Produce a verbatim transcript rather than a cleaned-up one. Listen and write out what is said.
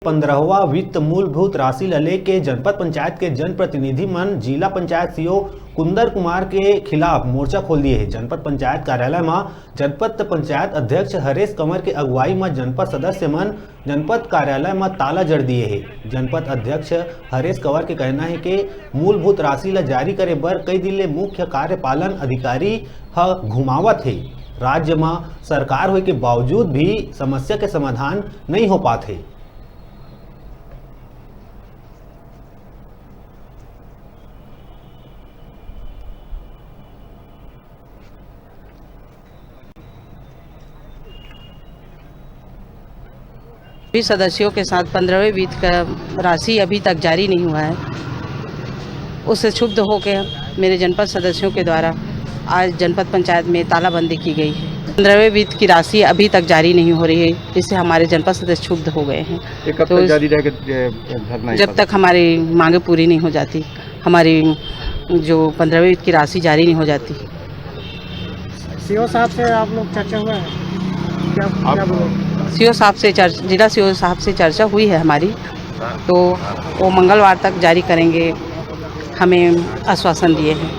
पंद्रहवाँ वित्त मूलभूत राशि ल लेके जनपद पंचायत के जनप्रतिनिधि मन जिला पंचायत सीईओ कुंदर कुमार के खिलाफ मोर्चा खोल दिए हे। जनपद पंचायत कार्यालय म जनपद पंचायत अध्यक्ष हरेश कंवर के अगुवाई म जनपद सदस्य मन जनपद कार्यालय म ताला जड़ दिए हे। जनपद अध्यक्ष हरेश कंवर के कहना हे कि मूलभूत राशि ल जारी करे बर कई दिन ले मुख्य कार्यपालन अधिकारी ह घुमावत हे। राज्य म सरकार होए के बावजूद भी समस्या के समाधान नइ हो पात हे। भी सदस्यों के साथ पंद्रहवें वित्त का राशि अभी तक जारी नहीं हुआ है। उससे क्षुब्ध होकर मेरे जनपद सदस्यों के द्वारा आज जनपद पंचायत में तालाबंदी की गई है। पंद्रहवें वित्त की राशि अभी तक जारी नहीं हो रही है, इससे हमारे जनपद सदस्य क्षुब्ध हो गए हैं। ये कब तो तक इस जारी रहेगा, ये धरना, ये जब तक हमारी मांगें पूरी नहीं हो जाती, हमारी जो पंद्रहवें वित्त की राशि जारी नहीं हो जाती। सीईओ साहब से आप लोग चर्चा हुआ है क्या? आप क्या बोले? सीईओ साहब से चर्च-, जिला सीईओ साहब से चर्चा हुई है हमारी, तो वो मंगलवार तक जारी करेंगे, हमें आश्वासन दिए हैं।